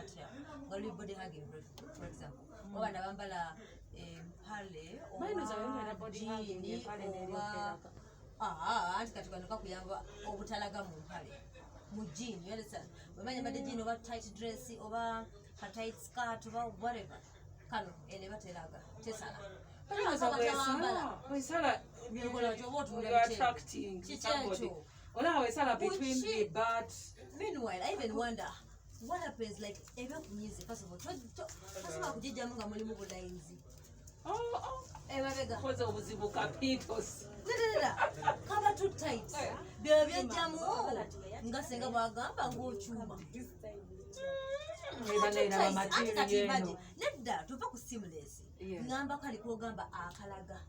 batya nga luli body hugging, for example, oba bano abambala empale Mine oba oba body hugging, jean empale oba n'eryokeraka. Ah, anti kati kano kakuyamba obutalaga mu mpale, mu jean, you understand? Bwemanya mbadde jean oba tight dress oba ka tight skirt oba whatever, kano eno eba teraga, tesala. Olowooza bwesala Byokola ki oba otunula you are biki? attracting Kiki somebody. ekyo? Olaba wesala between Buki? the butt. Meanwhile, I even wonder what happens, like, ebyokunyize, first of all, tosobola kugijjamu nga mulimu bulayinzi Oh, emabega. Koze obuzibu kapitos. Nedda, kaba too tight. Byo byejjamu nga senga bwagamba ng'okyuma. Eba neeraba Anti kati material imagine, eno. Nedda, tuva ku seamless. Yes. Ngamba kali kwogamba akalaga.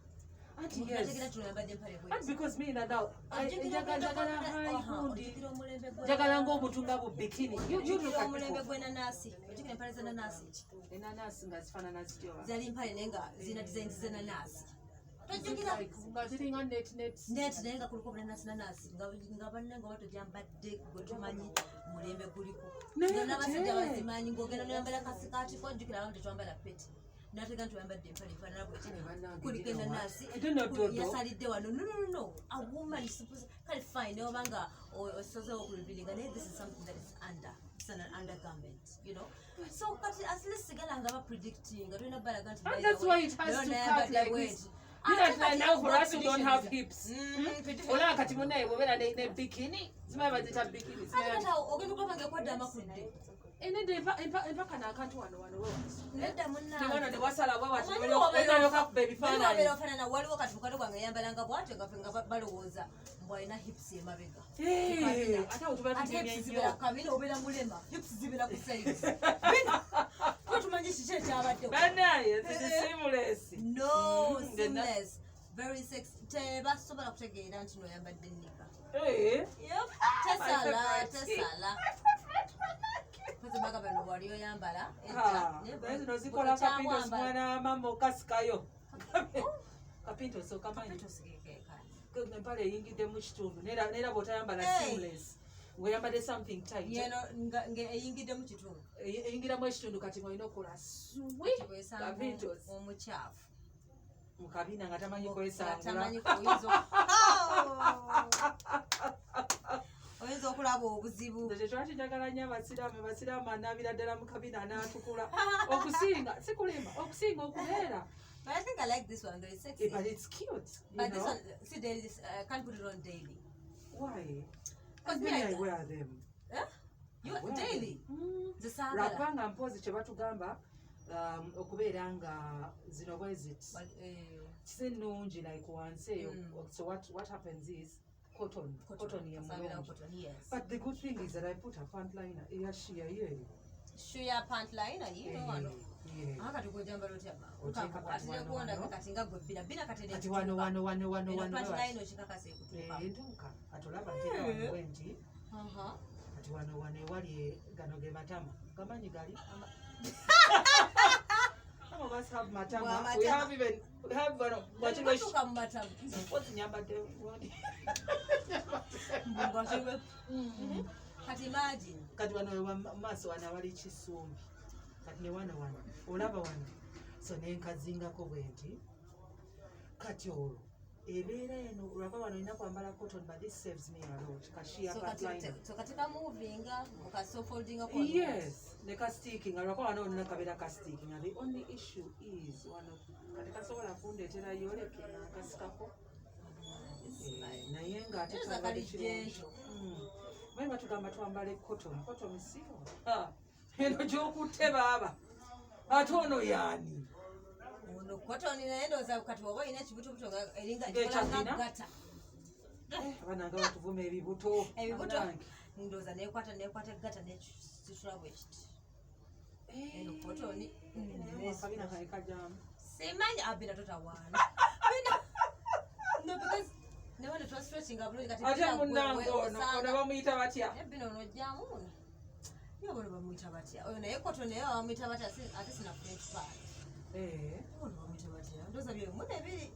Anti Nategera yes. kino yambadde empale bweti. And because me now, Ojjukira njagala high gundi. Ojjukira omulembe Njagala ng'omuntu nga bu bikini. You look Ojjukira at omulembe people. gw'enanasi? Ojjukira empale z'enanasi? Enanasi nga zifaanana zityo ba? Zali mpale naye nga zirina designs z'enanasi, tojjukira? Like, nga ziringa net net. Net, naye nga kuliko obunanasi nanasi nga banne nga batogyambadde gwe tumanyi mulembe guliko. Naye Nga n'abasajja ate- bazimanyi, ng'ogenda noyambala kasikaati kojjukira abamu tetwambala peti natega nti oyambadde empale efaanana bweti, Kale bannange, kuliko you know what? enanasi I don't know, Dodo. yasalidde wano. No, a woman is supposed, kale fine, obanga osozeewo okurevealinga, naye this is something that is under, it's an undergarment. So kati at least sigala nga bapredicting nga tolina balaga nti And that's why it has to cut like this. You know, like now for us who don't have hips. Olaba kati munnaye bw'obeera ne bikini, simanyi baziyita bikini, Ate simanyi. kati awo ogenda okulaba nga ekwadde amakudde. Enedda empaka n'akantu wano wano we wati. Nedda munnange. Tewano ne wasala bwe wati, Omanyi olyoka kuba obeera ebifaananyi. ofaanana, waliwo kati mukadde gwange yayambalanga bwatyo nga ffe nga balowooza mbu alina hips emabega. Eh, ate awo tuba Ate tunyumye hips nnyo. zibeera kabina, obeera mulema, hips zibeera ku sides. Tuba tumanyi kiki ekyabaddewo. Bannaye, ziri seamless. No, seamless, very sexy, tebasobola kutegeera nti noyambadde knicker. Eh, Yep, tesala. My favorite. Tesala kozi baga bano wali oyambala Ah, edda. naye zino zikola kapintos, mwana wa mama, okasikayo. Kapintos okamanyi? Kapintos kekeeka. Empale eyingidde mu kitundu neera bw'otayambala Hey. seamless ng'oyambadde something tight. Yeno nga eyingidde mu kitundu. Eyingiramu ekitundu, kati ng'olina okukola swi Wesanga kapintos omukyafu mu kabina nga tamanyi kwesangula. Tamanyi oyinza okulaba obuzibu. Nze kyetwaki njagala nnyo abasiraamu. Abasiraamu anaabira ddala mu kabina n'atukula okusinga sikulimba okusinga okubeera. But I think I like this one though. It's sexy. Eh, but it's cute, you But this know? one, see, there is, I can't put it on daily. Why? 'Cause me, Me, I I wear them. Eh? You I wear daily? them. Nze saagala. Lwakubanga mpozi kye batugamba okubeera nga zino bwe ziti But, eh, si nnungi like wansi eyo. So what happens is cotton, cotton ye Saagala mulungi. Cotton, yes. But the good thing is that I put a pant liner eya sheer yeeyo. Shoe ya pant liner yiino wano. Yeah. Ah, kati gwejambala otya? Oteeka kati Ate wano nekuwondaga wano. kati nga gwe bina bina kati Kati wano wano wano wano eno wano pant bwe bati. liner okikakasa ekutuuka. Eh, ntuuka kati olaba nteeka wano bwe nti. Kati wano wano ewali gano ge matama gamanyi gali. Some of us have matama. Bwa We matama. have even we have wano wakino. Batuuka mu matama. Mpozi nyambadde gundi. Kati imagine. Kati wano maaso wano awali kisumbi, kati ne wano wano olaba wano, so nenkazingako bwe nti. Kati olwo ebeera eno lwava wano olina kwambala cotton, but this saves me a lot, ka sheer So pant kati liner. So kati ka movinga okasofoldinga. Yes, ne ka sticking lwako wano olina kabeera ka sticking. The only issue is wano kati kasobola kundeetera yoleke nakasikako. Eh, naye ng'ate Teeza kyabadde kali kirungi. gentle. Manyi batugamba twambale cotton, cotton siyo. Ah, eno gyokutte baaba, ate ono yaani? Ono cotton, naye ndowooza kati oba olina ekibutobuto nga eringa Ng'ekyabina? ekola nga gata. Abananga batuvuma ebibuto. Ebibuto. Bannange. Ndowooza nekwata gata nekisitula bwe kiti. Eno cotton. Naye akabina kange kajamu. Simanyi abina totawaana Bina. No, because ne wano twastretchinga bulungi kati Ate bina munnange ono ono bamuyita batya? Naye bino ono ojjamu ono ye ono bamuyita batya oyo? Naye cotton, naye bamuyita batya? Ate sina French part. Eh, Ono bamuyita batya? Ndowooza byebimu nebiri,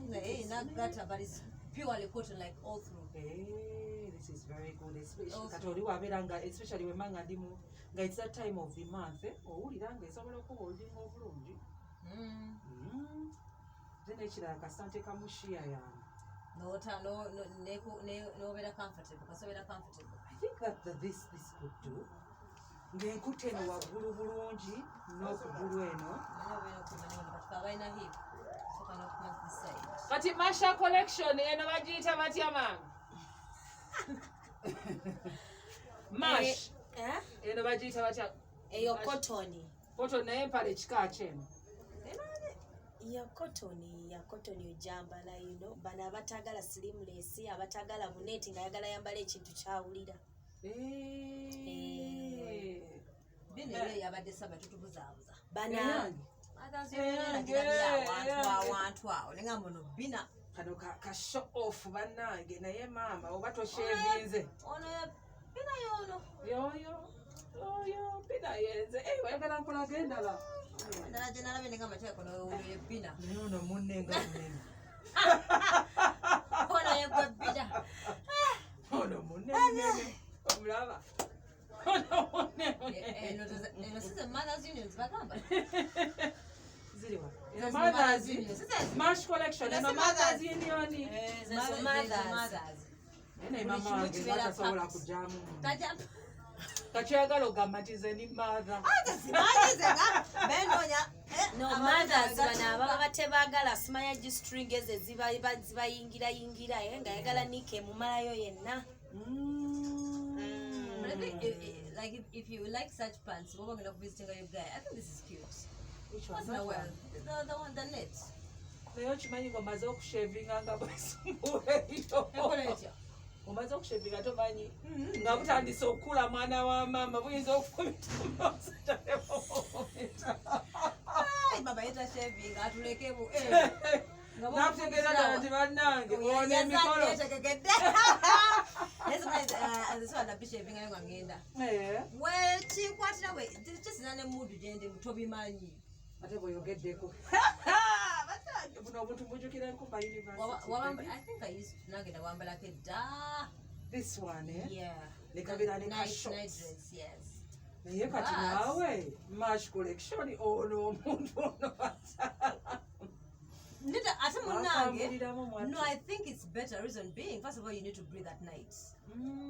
naye erina gata, but it's purely cotton, like all through. Eh, this is very good, especially Also- kati oli wabeera nga, especially wemba nga ndi mu nga it's that time of the month, eh, owulira nga esobola okuholdinga obulungi. Ate n'ekirala kasita nteekamu sheer yange. Nota no no nobeera comfortable, kasobeera comfortable. I think that this could do, ng'enkutte eno waggulu bulungi n'okugulu eno. Naye obeera okumanya ono kati abalina hip soka n'okuma this side. Kati Masha Collection eno bagiyita batya, maama Mash? Eh? Eno bagiyita batya? Eyo cotton. Cotton, naye empale kika kyeno? Ya cotton, ya cotton ojambala, bano abatagala slimless, abatagala buneti, nga ayagala yambala ekintu kyawulira. Eh. Bino ebyo yabadde saba tutubuzaabuza. Bana Eyange. Awantu awantu awo nenga mbono bina. Kano ka show off, bannange, naye maama oba toshevinze. Ono ya bina yono. Yoyo oyo bina yenze. Eh, oyagala nkulaga endala? Endala gye nalabye nenga amateeko noyo bina. Naye ono munne nga munene. Ono yegwe bina. Ono munne munene, omulaba ono munne munene. Eno size Mothers Unions bagamba. Ziriwa? Eno Mothers. Mothers Union. Size- Mash Collection eno Eno si Mothers Mothers. Union. Zezo Mothers. Mothers. Naye naye Buli mama kimu wange kibeera tasobola packed. kujyamu. Tajja. Kakyagala ogamba nti nze ndi mother. Simanyi ze nga benoonya. No, mothers bano ababa tebaagala simanya G-string ezo zibayingirayingira, eh, nga ayagala nika emumalayo yenna. But I think like if you like such pants, what we're gonna visiting your guy, I think this is cute. Which one? What's the That one? one? The one, the net. Naye okimanyi ng'omaze okushavinga nga bwesumbuweeyo? Ekola etya? Omaze okushavinga, tomanyi nga butandise okukula, mwana wa maama, buyinza okufumita. Ai, baba yeta shaving atulekemu. Eh. Nga Nakutegeeza ddala nti bannange ono emikolo. Yetegekedde. Naye sometimes, nze sobola nabbi shaving ayo nga ngenda. Eh, Wekikwatira bwe kisina ne mood gye ndimu tobimanyi. Ate bweyogeddeko bannange, buno obuntu mbujjukira Nkumba University, baby. I think I used to nange nawambalako edda. This one, eh? Yeah. Ne kabeera ne ka Night- shorts. night dress, yes. Naye kati But- naawe Mash Collection ono omuntu ono Nita ate munnange. Akambuliramu mwattu. No, I think it's better, reason being, first of all, you need to breathe at night.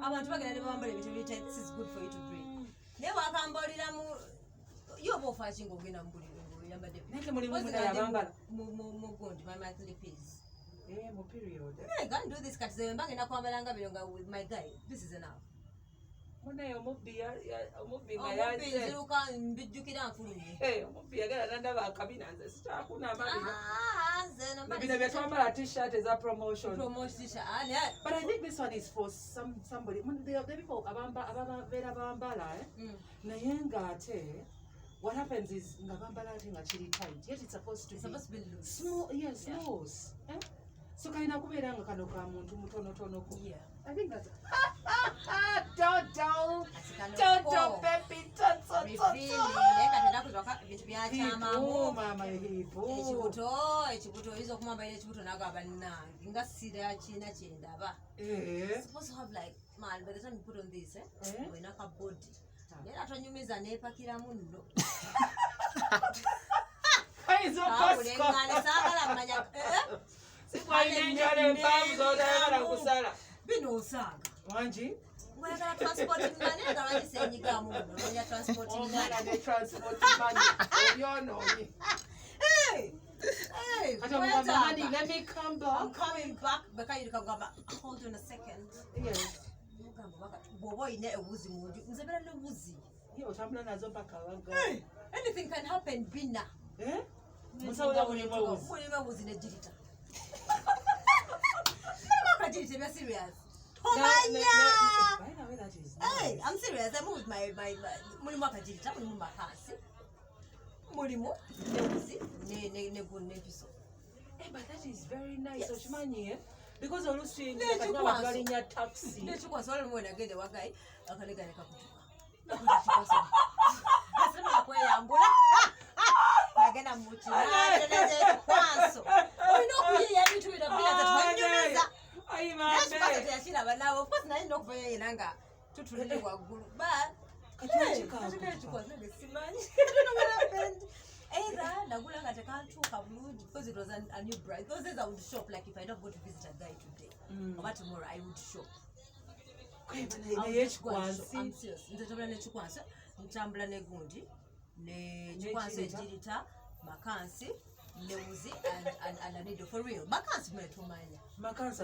Abantu bagenda ne bambala ebintu ebiri tight, this is good for you to breathe. Naye wakambaliramu yo oba ofaaki ng'ogenda mu buliri ng'oyambadde. Naye temulimu Because munnaye nga ndi abambala? mu gundi, my monthly pills. Eh, mu period. I can't do this kati ze mba ngenda kwambala nga bino nga with my guy. This is enough. Munaye omubbi omubbi nga Omubbi yazze. nziruka mbijjukira nfulumye. Eh, omubbi yagala nandaba akabina, nze sikyakunama bino. Ah, nze namba- Bino bye twambala, T-shirt eza promotion. Promotion t-shirt. Ah, naye- But I think this one is for somebody. There are people abamba ababeera bambala, eh? Naye ng'ate what happens is nga bambala ate nga kiri tight. Yet it's supposed to It's be supposed to be loose. small, yes, Yeah. loose. Eh? So kalina kubeera nga kano ka muntu mutonotonoko. Yeah. I think that's Toto. Kati kano Toto ko. baby toto. Revealing, Toto. naye kati ennaku zino ebintu Hipu byakyamamu. mama hipu. Ekibuto oyinza okumwambalira ekibuto nagamba bannange nga sira kiina kyendaba. Eh. Supposed to have like, man, by the time you put on this, eh, Eh? olina ka body. Naye ate onyumiza neepakiramu nno. Kayinza okukasuka. Kawulengane saagala mmanya. Eh, eh. Sikwalina enjala empanvu z'otayagala kusala. Bino osaaga. Wangi? Mwagala transporting money nga lwaki senyigamu muno nonya transporting Omwana money. ne transport money obyonoonye. Hey! Hey, Kati omugamba, honey, weetaaga. let me come I'm back. coming back. Bekayirika kugamba, hold on a second. Yes. Mugamba baka bw'oba olina ewuzi mu nju, nze beera n'ewuzi. Ye otambula nazo mpaka waga. Hey, anything can happen bina. Eh? Musawo yo mulimu ewuzi. Mulimu ewuzi negirita. Mulimu akagirita ebya serious. Tomanya! By the way, that is Hey, nice. I'm serious. I move with my mulimu akagirita, mulimu makansi. Mulimu newuzi ne ne ne n'empiso. Eh, but that is very nice. Yes. Okimanyi, eh? Because oluusi N'ekikwaso. abantu balinnya taxi. N'ekikwaso waliwo we nagenda ewa guy akalega ne kakutuka. Asobola kweyambula. Nagenda mu kinaazo n'ekikwaso. Olina okuyiiya ebintu bino bina tetwanyumiza. Tutulire waggulu, but Kati Hey, lwaki kati kakutuka? lwaki nze simanyi. I don't know what happened. Either nagula nga tekantuuka bulungi because it was a new brand. Those days I would shop, like if I don't go to visit a guy today oba tomorrow, I would shop. Kweba I would naye just go and shop. I'm ekikwansi. serious. Nze ntambula n'ekikwansi, ntambula negundi nekikwansi, N'ekirita. Egirita makansi newuzi and a needle, for real. Makansi mwe tumanya. Makansi.